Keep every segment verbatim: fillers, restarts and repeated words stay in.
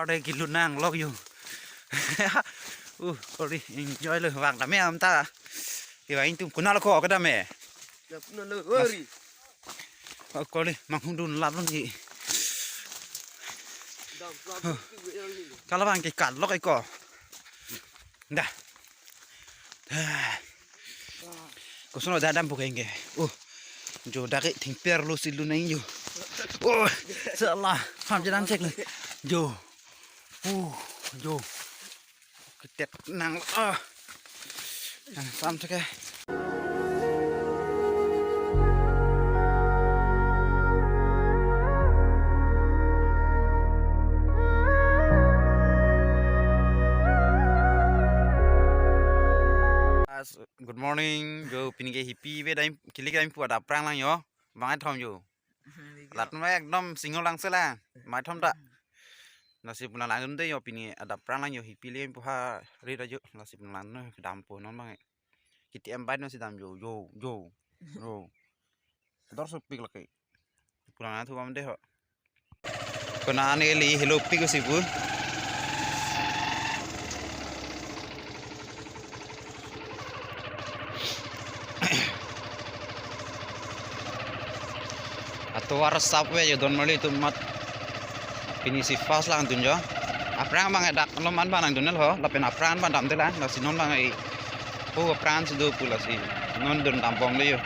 Ore kilu nang lok yo. Uh, kori enjoy lo, vang dam-e am ta. Kevang ingtum, konat lo ko kedam-e. Ya, konat lo, ori. Oh, kori manghundun lap lo ni. Dam, dam, Huh. Kalabang ke kat lok eko. Dah. Koson lo, dah dam pu ke ingke. Uh. Jo dak ke thengpi arlo si lu nang yo. Oh, salah. Pam jalan cek le. Jo. Uh, jo. Ketet nang. Ah. Nang sam cek ke. As-, good morning, jo pini ke hipi ave dam, kilik dam pu adap prang lang yo, bang ethom yo. Lat ma ekdom singo lang sela, mai thom ta. Lasi pu nang langdun te yo, pini adap prang lang yo, hipi le pu ha ri ta yo, lasi pu nang langdun kedam po non bang. Kiti em bai no si dam yo, yo, yo, yo. Dor sopik lake. Pu nang thu bam de ho. Konat an eli helo pik si pu. Atovar sap ave yo, don mali tu mat. Pini si fast langdun yo. Aphrang bang dak lo man bang langdun lo ho. Lapen aphrang bang dam te la. Lasi non bang ai. Oh, aphrang si do pu lasi. Non dun dam bom le yo.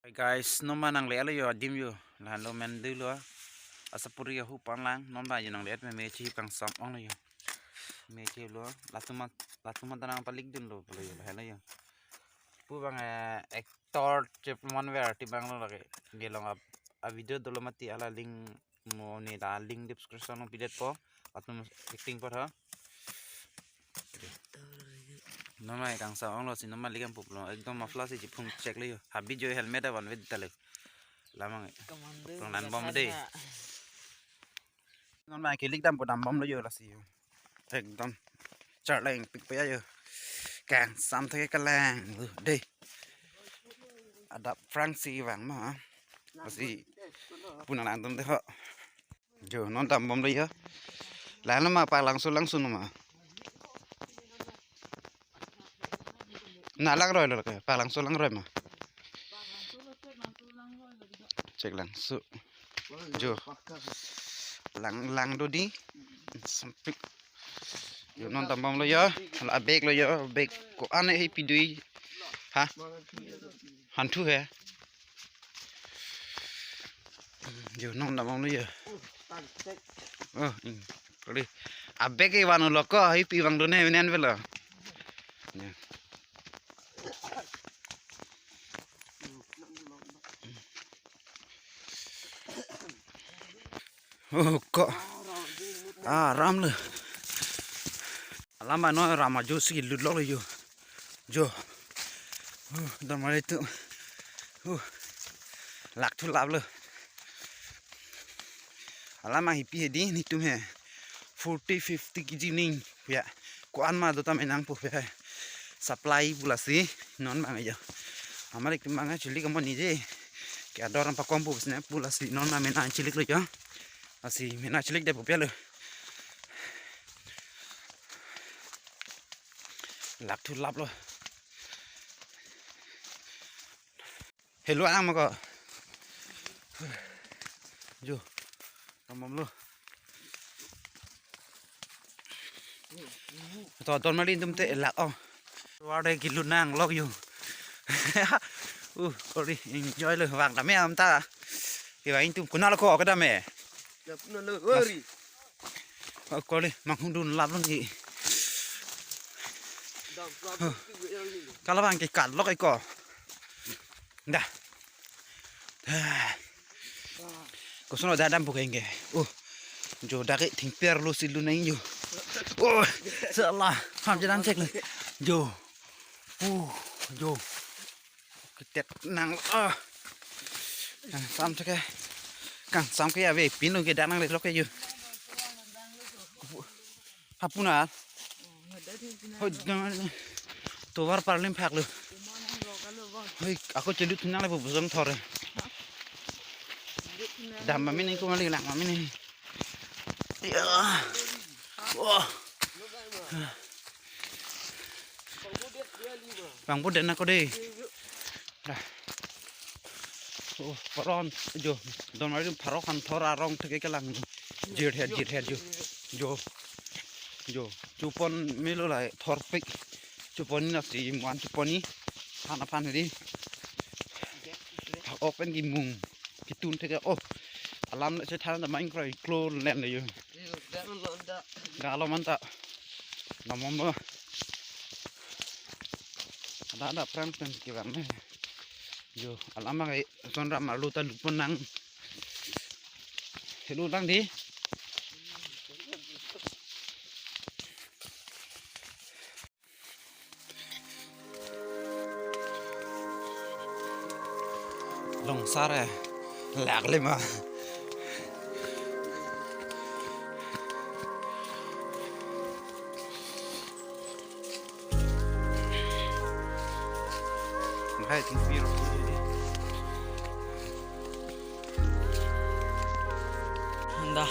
Hi guys, non ma nangle-et lo yo adim yo. Lahenlo mendelo. Asapuri ahu panlang, non ba yo nangle-et me, mechi kangsam ong lo yo. Mechi lo, latum ma, latum ma tanang palik dun lo, lo yo, lahenlo yo. Pu bang, eh, actor chip mon ver ti bang lo lake. Gelong a, a video dolo mati, hala link mo ne la link description along pidetpo. Latum acting apot ha. Non ma kangsam ong lo si non ma likam pup lo. Ekdom muffler si chiphung chek lo yo. Habi jo helmet avan vet ta le. Lamang. Commando Pang nan bom de. Sana. Non ma kilik dam pu dam bom lo yo lasi yo. Ekdom. Charleng pik pe yo. Kangsam thek kalang. Uh, de. Adap aphrangsi vang ma. Lasi puna lang tum de ho. Jo, non dambomlo jo. Lang ma, palangso langso ma. Na langroilo ke, palangso langroi ma. Chek langso. Jo. Lang, lang do di. Sempik. Jo, non dambomlo jo. La bag lo jo, bag ko-an he pidui. Ha? Hanthu he. Jo, non dambomlo jo. Oh, ing. Kali. A bag ke van lo ko, he pi vang do ne, menen velo. Jo. Oh, ko. Ah, ram le. Alam ba no ram ajo si lut lok le jo. Jo. Uh, don mari tu. Uh. Lak thu lap le. Alam ahi pi he di netum he. Forty, fifty K G ning. Ya. Ko-an ma do ta menang pu he. Supply pu lasi non bang jo. Amari kim bang chili kamo nije. Ke ador pakom pu sne pu lasi non ma menang chili lo jo. Lasi menang chili de pu lo. Lak thu lap lo. Helo ang ma ko. Jo. Dambomlo. To don mari tum te lak o. War de kilu nang lok jo. Uh, kori enjoy lo vang dam-e am ta. Ki vang tum kunal ko ke dam-e. Ya puna lo ori. Oh, kori manghung dun lap lo ni. Dam lap. Kala bang ke kal lok ko. Dah. Koson ada dam bukai ke. Oh. Jo dak ke thingper lo si lu nang jo. Oh, salah. Ham jalan cek le. Jo. Oh, jo. Ketet nang ah. Kang sam cek ke. Kang sam ke ave pinu ke dak nang le lok ke jo. Hapuna. Hoi, dang, tovar parlim phak lo. Hoi, ako chelut nang le bu bujong thor. Dam ma mini ko mali lang ma mini. Ya. Wah. Bang bu den ako de. Dah. Oh, paron jo. Don mari pharo kan thor arong thek ke lang. Jir het, jir het jo. Jo. Jo. Chupon melo lai thor pik. Chupon ni nasi muan chupon ni. Hana pan di. Open ki mung. Kitun thek ke. Oh. Alam le se than da main kroi klo len le jo. Galo man ta. Namom lo. Ada ada pran pen ki bang ne. Jo, alam ma kai son ram arlo ta lupon nang. Helo lang di. Longsar eh. Lak le ma. Hai, tingpi ro. Anda.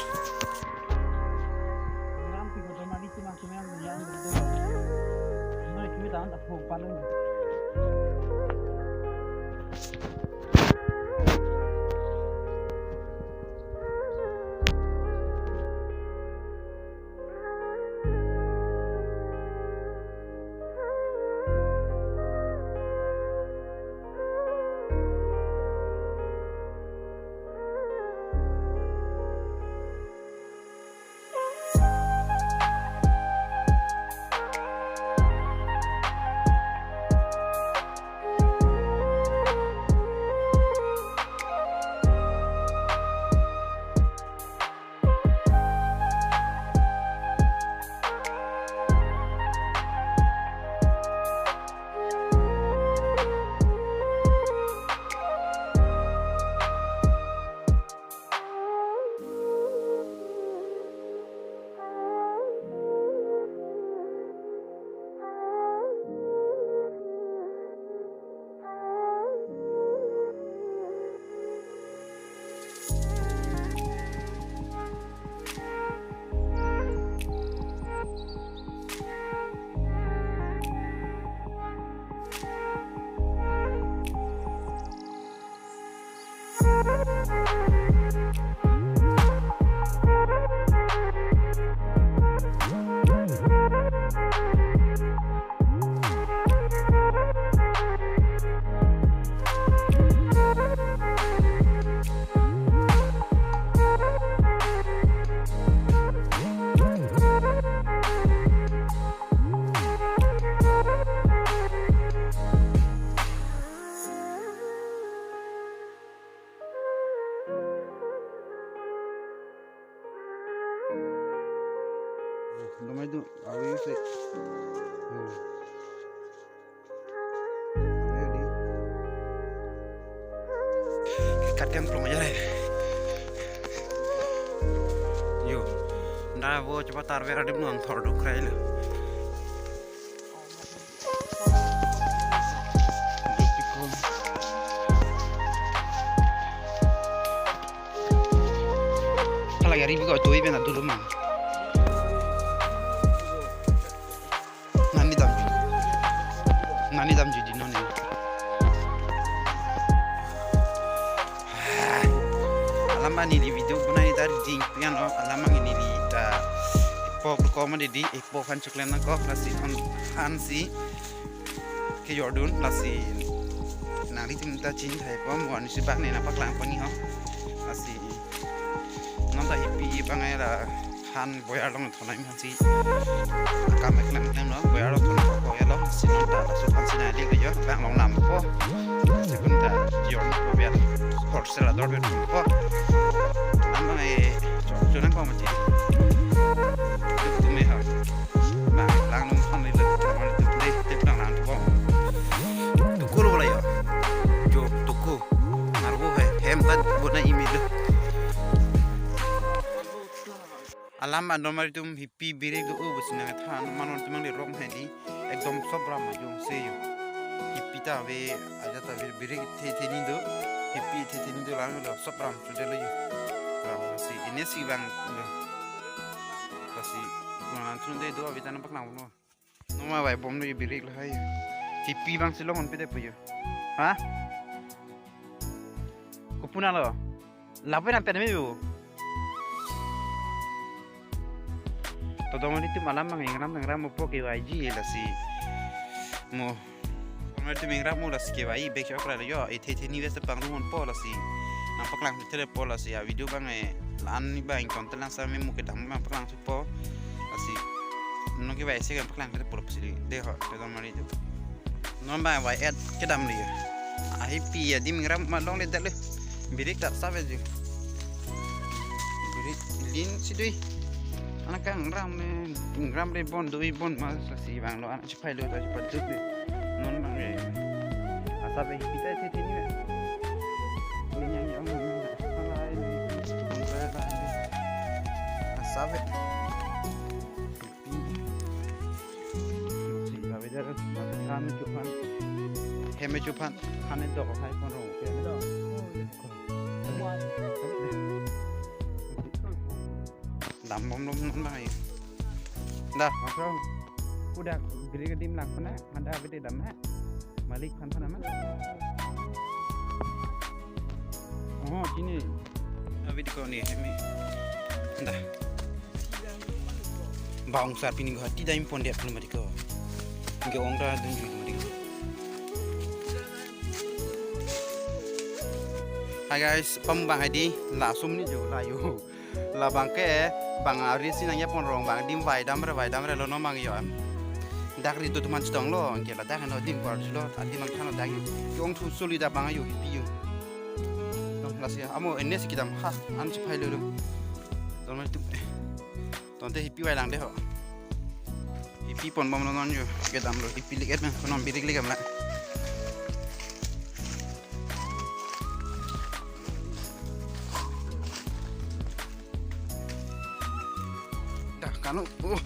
Ram pi ko mari cuma cuma yang yang. Mari kimi tahan tak phone paling. Mai du, awi se. Yo. Awi di. Kat kan plong aja deh. Yo. Nda vo cepat tar vera di menang thor duk krai lo. Hala yari biko tuh iben atu rumah. Nani dam. Nani dam judi noni. Alam ani li video bunai dar jing pian o alam ani li ta ipok ko ma di ipok han chuklen nangkok lasi han han si ke Jordan lasi nanglitum ta chin thai po mo ani si bak ne na paklang pani ho lasi non ta hipi bang ai la han boyar long thonai man si akam ek nem nem no boyar long thon ko ya long si non ta laso han si na li yo bang long nam po si kun ta Jordan ko biar horsel ador biar po nam bang ai chok chunang ko ma chi duk tu me ha. Bang lang nung thon ni le, thon ni le, tep lang lang thon. Tuku lo la yo. Jo tuku. Narwo hai hem ta bona imi le. Alam andon mari tum hipi birik do u bus nang than manon tum nang di rom hai di. Ekdom sob ram jong se yo. Hipi ta ve aja ta ve birik the the ni do. Hipi the the ni do lang lo sob ram sudah lo yo. Ram si ini si bang lo. Pasi nang thun de do abi tanam paklang no. Noma bai bom do birik lahai. Hipi bang si long on pede puyo. Ha? Kupuna lo. Lapen ampen mi bu. Todong ni tum alam mang ingram ingram mo po ke waiji lasi. Mo. Mo tum ingram mo lasi ke wai bek chok ra yo. Ithe the ni wes pang rumon po lasi. Nang paklang the po lasi a video bang e. Lan ni bang ton telang sa me mo ke dam bang paklang po. Lasi non ke bai se kan paklang ke pulop sili de ho ke don mari tu. Non bang bai et ke dam li. Ahi pi ya di mingram ma long le dale. Birik tak sabe ju. Birik lin sidui. Anak kang ram ne ram le bon dui bon ma lasi bang lo anak chipai lo ta chipai duk le. Non bang le. Asa be kita sini. Ini yang yang Sabe. Sabe jar, mata kami cuman. Heme cuman. Hame dok hai kono. Dam bom bom bom hai. Dah. Masuk. Udah gede gede melak mana? Ada gede dam ha? Malik phan phan amat. Oh, sini. Abi di ko ni, hemi. Dah. Bang sar pini Guwahati dah impon dia pun mari ko. Nge ong dah dunju mari ko. Hi guys, pam bang hai di, la sum ni jo la yo. Labang ke bang ari si nang yapon rong bang dim vai dam re vai dam re lo no mang yo am. Dak ri tu teman chetong lo ke la dak no dim kor lo adi mang thano dak yo. Yong thu suli da bang yo pi yo. No lasi amo ene si kedam ha an si phai lo lo. Ton tu. Ton te hipi vai lang de ho. Hipi pon bom lo non yo. Kedam lo hipi lik et mang kono birik lik am la. Dah kanu. Uh.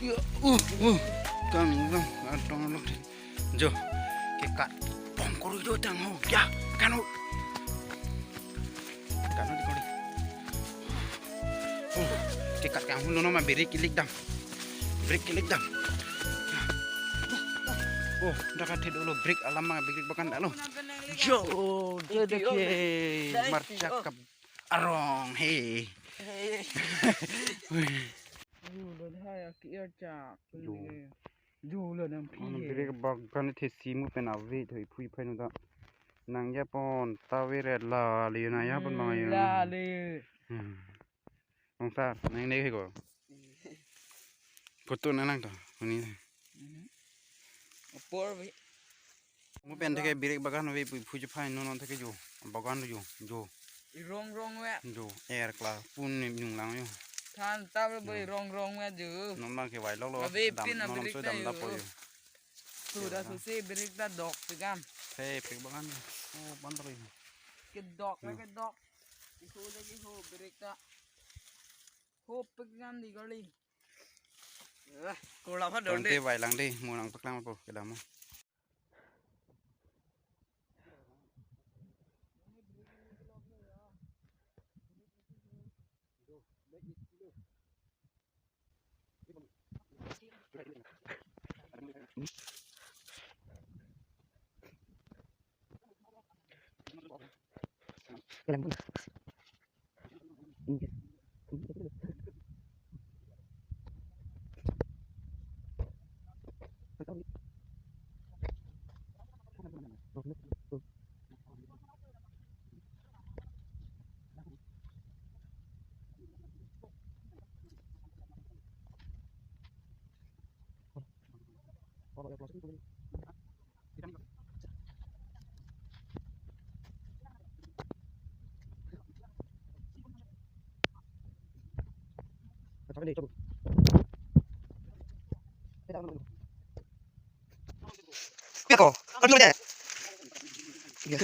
Ya, uh, uh. Kang, kang, atong lo. Jo. Kekat. Pom koru jo tang ho. Ya, kanu. Kanu di kori. Uh. Kekat kang hulu nama birik kilik dam. Break kilik dam. Oh, dak athe dolo break alam ma break bagan dalo. Jo, jo dake. Marchak kap arong he. Julo dahai aki archak. Jo. Julo dam pi. Break bagan the simu pen ave thoi phui phai no da. Nang yapon ta veret la le na yapon ma yo. La le. Hmm. Ong sar, nang ne ko. Koto na nang to, ani. Apor bi. Mo pen theke birik bagan we phu phu phai no non theke jo. Bagan jo, jo. Irong rong we. Jo, er kla pun ni nung lang yo. Than tap lo boi rong rong ma ju. Non bang ke vai lok lo. Abe dam, pin non abrik soi ta dam ta yo. Po yo. Sudah susi birik ta dokpik an. Hei, pik bang an. Oh, pan tari. Kedok la kedok. Iho lagi ho birik ta. Hopik an di kali. Eh, kola pha don. Tangte de. Vai lang de, mo nang paklang po kedam mo. Ko, ko dulu deh. Iya.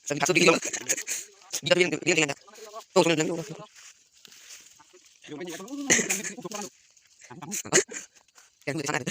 Sambil masuk dikit dulu. Kita bilang, bilang, bilang. Tuh, sambil bilang dulu. Yang di sana.